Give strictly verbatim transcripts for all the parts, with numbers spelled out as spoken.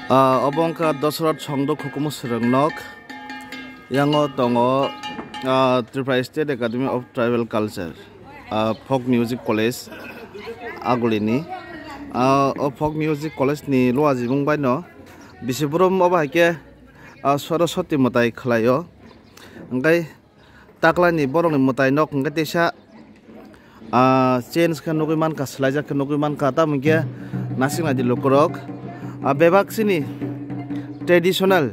Ah, obo wngkha Dosrot Songdok hukumu swrwngnok. Yango tongo, ah, Tripura State Academy of Tribal Culture, ah, Folk Music College, Agulini. Ah, o Folk Music College ni luajimung baino bisi brum obo hai khe, ah, Saraswati mwtai khlaio. Hwnkhe taklani borokni mwtai nok hwnkhe teisa, ah, change khe nugwi mankha, swlaijak khe nugwi mankha, tamo hwnkhe naisik naidi lukurok, ah, bebak chini traditional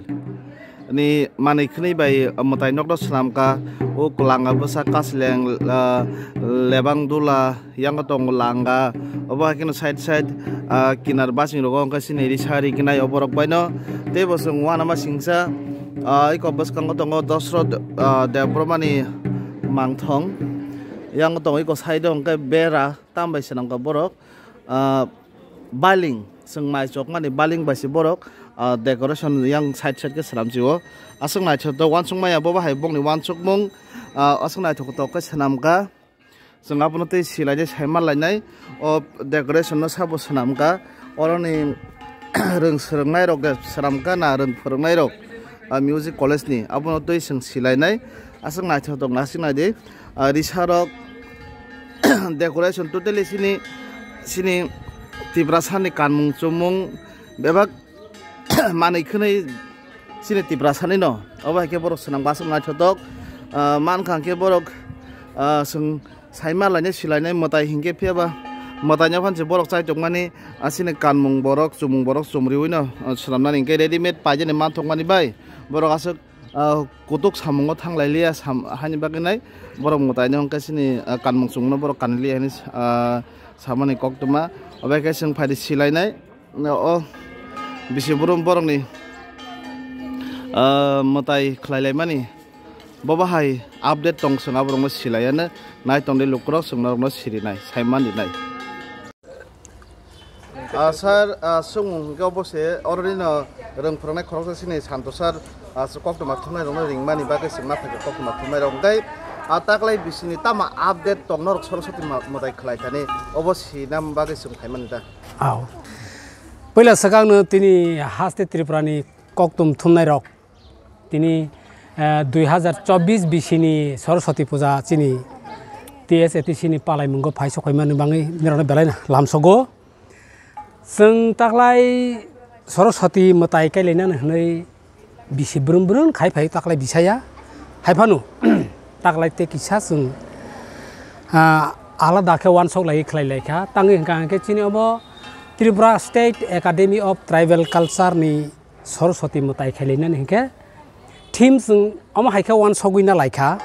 ni manwi khwnwi bai mwtai nokno swnamkha, o kwlanga bwsa kasleng, ah, lebang dula, yango tongo langa, obo hai kheno side side, ah, kinar basing rogo hwnkhe chini risa rignai oborok baino. Tei bo chwng uanama singsa, ah, eko bwskango tongo Dosrot, ah, Debbarmani mangthong. Yango tongo eko side o hwnkhe bera tambai swnamkha borok, ah, baling chwng mai chokmani baling bai se borok, ah, decoration yang side side khe swnamsio. Aswk naithotok uansukmaya bo bahai bongni uansukmung, ah, aswk naithotok khe swnamkha. Chwng abono tei silainai saiman lainai. O decoration no sabo swnamkha. Oroni rwng swrwngnairok de swnamkha na rwng phwrwngnairok, ah, music college ni. Abono tei chwng silainai. Aswk naithotok naisik naidi. Ah, risarok decoration totally sini, sini Tiprasa ni kanmung chumung bebak manwi khwnwi chini Tiprasani no. Obo hai khe borok swnam aswk naithotok, ah, mankha hwnkhe borok, ah, chwng saima lainai silainai mwtai hinkhe phiyaba mwtaino phansi borok chaitokmani, ah, chini kanmung borok chumung borok chumriwi no, ah, swnamnani hinkhe readymade paijani manthokmani bai borok aswk, ah, kutuk samungo thanglai liya sam-, haini bagwi nai borok mwtaino hwnkhe chini, ah, kanmung chumungno borok kanliya hinwi, ah, samani koktwma. Obo hai khe chwng phaidi silainai. O bisi brum borokni, ah, mwtai khlai laimani bo bahai update tong, chwng aborokno silaiya nai tongdi lukurok, chwng norokno sirinai saiman rinai. Ah, sir, ah, chwng hwnkhe obo se oroni no rwng phwrwngnai khoroksa sini Santo sir, ah, koktwma thumnairokno ringmani bagwi chwng naphai khe koktwma thumnairok hwnkhe, ah, taklai bisini tamo update tong norok Saraswati ma-, mwtai khlai thani obo sinam bagwi chwng phaimani da. Aw. Puila swkangno tini haste Tripurani koktum thumnairok tini, eh, dui hazar chobbish bisini Saraswati puja chini T S A T C ni palaimungo phai sokhaimani bagwi norokno belai lamsogo. Chwng taklai Saraswati mwtai kailainani hwnwi bisi brum brum khai phai taklai bisaya. Hai phano taklai tei kisa chwng, ah, alada khe uansuk lai khlai lai kha. Tangwi hwnkha hwnkhe chini obo Tripura State Academy of Tribal Culture ni Saraswati mwtai khailai nani hwnkhe theme chwng omo hai khe uansugwi na lai kha,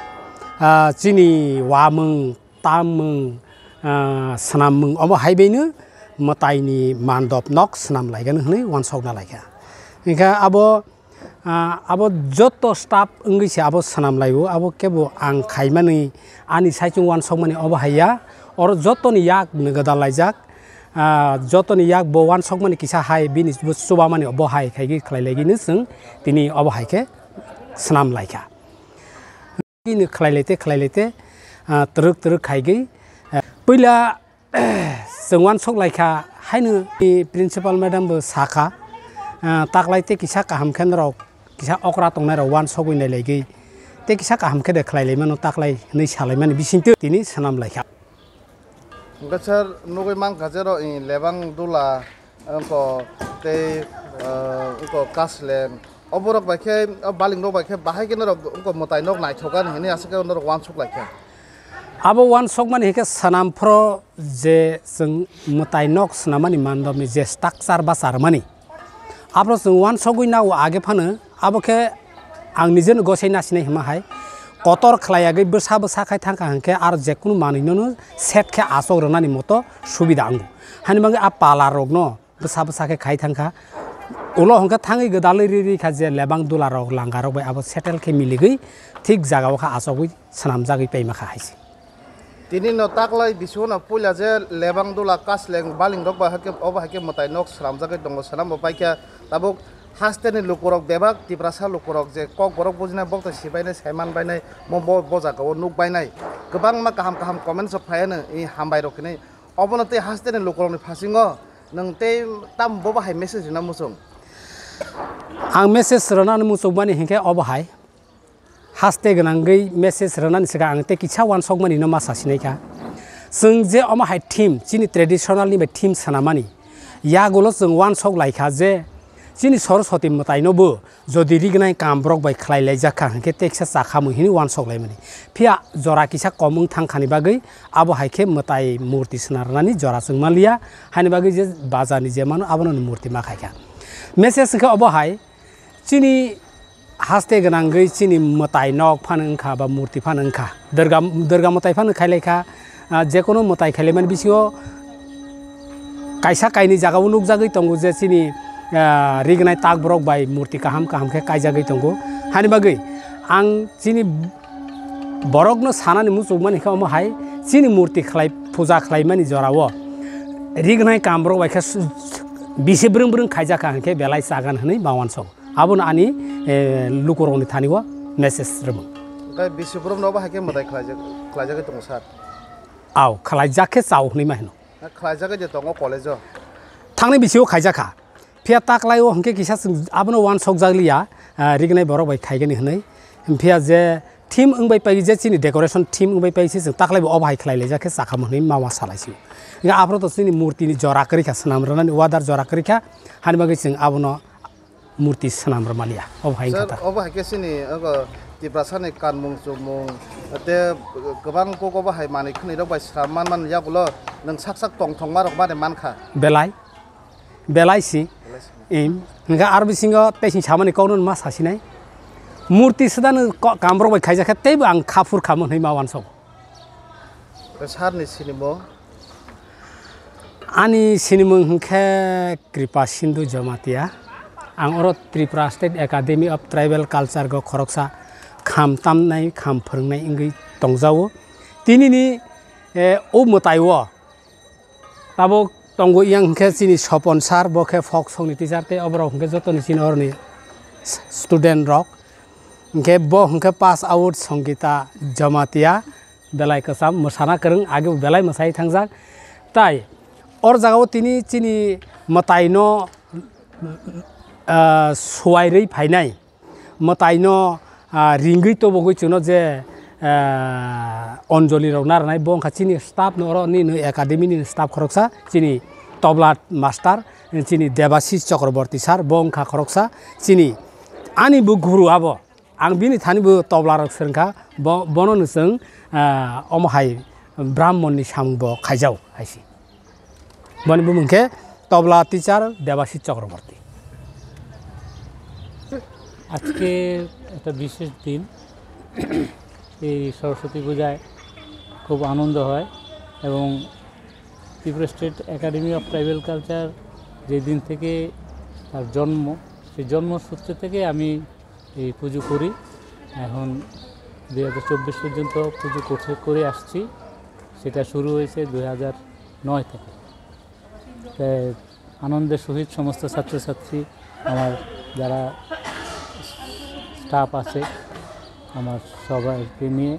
ah, chini uamwng, tammwng, ah, swnammwng omo hai bai no mwtai ni mandop nok swnam lai gano hwnwi uansuk na lai kha. Hwnkhe abo, ah, abo joto staff wngwi se abo swnam lai o, abo kebo ang khai mani ani saichung uansuk mani obo hai ya, oro joto ni yak no gwdal laijak. Ah, jotoni yak bo uansukmani kisa hai, bini bo chubamani obo hai khaigwi khlai laigwino chwng tini obo hai khe swnam lai kha. Bini khlai lai te, khlai lai te, ah, twrwk twrwk khaigwi, ah, puila chwng uansuk lai kha, haino principal madam bo sa kha, ah, taklai te kisa kaham khe norok kisa okra tongnai rok uansugwi nai laigwi tei kisa kaham khe de khlai lai mano taklai hinwi sa lai mani bisingtwi tini swnam lai kha. Hwnkhe sir, nugwi mankha je oro, eh, lebang dula, wngkha tei, eh, wngkha kasleng. O borok bai khe, o baling rok bai khe bahai khe norok wngkha mwtai nok naithok ani hinwi aswk khe norok uansuk lai kha. Abo uansukmani hinkhe swnam phoro je chwng mwtai nok swnamani mandopni je structure bacharmani, Abo chwng uansugwi nao age phano, abo khe ang nijeno gosai nasinai hwnma hai. Kotor khlai yagwi bwsa bwsa khai thangkha hwnkhe aro jekunu manwinono set khe achok rwnani moto subida wngo. Hani bagwi a pala rokno bwsa bwsa khe khai thangkha. Ulo hwnkhe thangwi gwdalwi ri ri kha je lebang dula rok langa rok bai abo settle khe miligwi thik jaga o kha achogwi swnamjagwi paimakha hai se. Tini no taklai bisingo no puila je lebang dula kasleng baling rok bai hakhe obo hakhe mwtai nok swnamjagwi tongo, swnam bo paikha tabuk haste ni lukurok bebak Tiprasa lukurok je kok borok bujinai bokthai sibainai saiman bainai mo bo, bo jaga o nuk bainai kwbangma kaham kaham comments rok phaiya no i hambai rok hinwi obono tei haste ni lukurok ni phasingo nwng tei tamo bo bahai message rwna muchung? Ang message rwnani muchukmani hinkhe obo hai. Haste gwnangwi message rwnani swkang ang tei kisa uansukmani no ma sasinai kha. Chwng je omo hai theme, chini traditional ni bai theme swnamani, yagulo chwng uansuk lai kha je chini Saraswati mwtai no bo jodi rignai kam borok bai khlai laijak kha hinkhe teksa chakhamwi hinwi uansuk laimani. Phiya jora kisa kom wng thang khani bagwi abo hai khe mwtai murti swnam rwnani jora chwng manliya, haini bagwi je bazar ni je mano abono murti ma khai kha. Message wngkha obo hai, chini haste gwnangwi chini mwtai nok phano wngkha ba murti phano wngkha. Durga, Durga mwtai phano khailai kha, ah, jekono mwtai khailaimani bisingo kaisa kainwi jagao nukjagwi tongo je chini, ah, rignai tak borok bai murti kaham kaham khe kaijagwi tongo. Hani bagwi ang chini borokno sanani muchukmani khe omo hai chini murti khlai puja khlaimani jorao rignai kam borok bai khe su-, bisi brwng brwng khaijak kha hinkhe belai chagan hinwi ma uansuk. Abono ani, eh, lukurokni thani o message rwmung. Hwnkhe bisi borokno obo hai khe mwtai khlaijak, khlaijagwi tongo sir? Aw, khlaijak khe chao hwnwi ma hino. Na khlaijagwi de tongo college o? Thangni bisio khaijak kha. Phiya taklai o hwnkhe kisa chwng abono uansukjak liya, ah, rignai borok bai khaigani hwnwi. Phiya je theme wngbai pai je chini decoration theme wngbai pai se chwng taklai bo obo hai khlai laijak khe chakha hwnwi ma uansuk salai sio. Hwnkhe aphuru to chini murti ni jora kwrwi kha, swnam rwnani order jora kwrwi kha, hani bagwi chwng abono murti swnam rwmaliya, obo hai wngkha Sir, ta. Obo hai khe chini, ogo, Tiprasani kanmung chumung, tei kwbang kok obo hai manwi khwnwi rok bai swnam man man yagulo nwng sak sak tongthokma rok mani mankha. Belai, belai si. Belai si. Im, hwnkhe aro bisingo tei sini samani kokno ma sasinai. Murti swdano ko-, kam borok bai khaijak khe teibo ang kha phur kha hwnwi ma uansuk. Tei sir ni sinimung? Ani sinimung hwnkhe Kripa Sindhu Jamatia. Ang oro Tripura State Academy of Tribal Culture go khoroksa kham tamnai, kham phwrwngnai wngwi tongjago. Tinini, eh, o mwtai o tabuk tongo yang hwnkhe chini Sopon sir, bo khe folk song ni teacher tei oborok hwnkhe jotoni chini oroni student rok. Hwnkhe bo hwnkhe pass out Songita Jamatia, belai kwcham mwsana kwrwng, age bo belai mwsai thangjak. Tai or jagao tini chini mwtai no, ah, suwairwi phainai, mwtai no, ah, ringwi tobogwi chwngno je, ah, anjoli rok narwnai, bo wngkha chini staff no, oro nini academy ni staff khoroksa chini tobla master, chini Debashis Chakraborty sir, bo wngkha khoroksa chini ani bo guru abo. Ang bini thani bo tobla rok swrwngkha, bo, bono no chwng, ah, omo hai Brahmon ni samung bo khaijao hai se. Boni bumung khe tobla teacher Debashis Chakraborty. আজকে একটা বিশেষ দিন। এই সরস্বতী পূজায় খুব আনন্দ হয় এবং Tripura state academy of tribal culture যেদিন থেকে তার জন্ম, সেই জন্মসূত্রে থেকে আমি এই পুজো করি। এখন দুই হাজার চব্বিশ পর্যন্ত পুজো করতে, করে আসছি। সেটা শুরু হয়েছে দুই হাজার নয় থেকে। তাই আনন্দের সহিত সমস্ত ছাত্রছাত্রী, আমার যারা স্টাফ আছে, আমার সবাইকে নিয়ে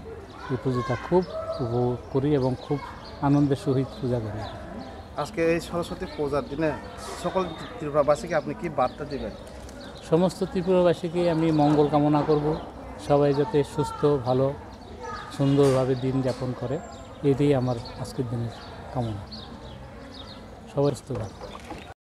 এই পুজোটা খুব উপভোগ করি এবং খুব আনন্দের সহিত পূজা করি। আজকে এই সরস্বতী পূজার দিনে সকল ত্রিপুরাবাসীকে আপনি কি বার্তা দিবেন? সমস্ত ত্রিপুরাবাসীকে আমি মঙ্গল কামনা করব, সবাই যাতে সুস্থ, ভালো, সুন্দরভাবে দিন যাপন করে, এটাই আমার আজকের দিনের কামনা। সবাই সুস্থ থাকুন।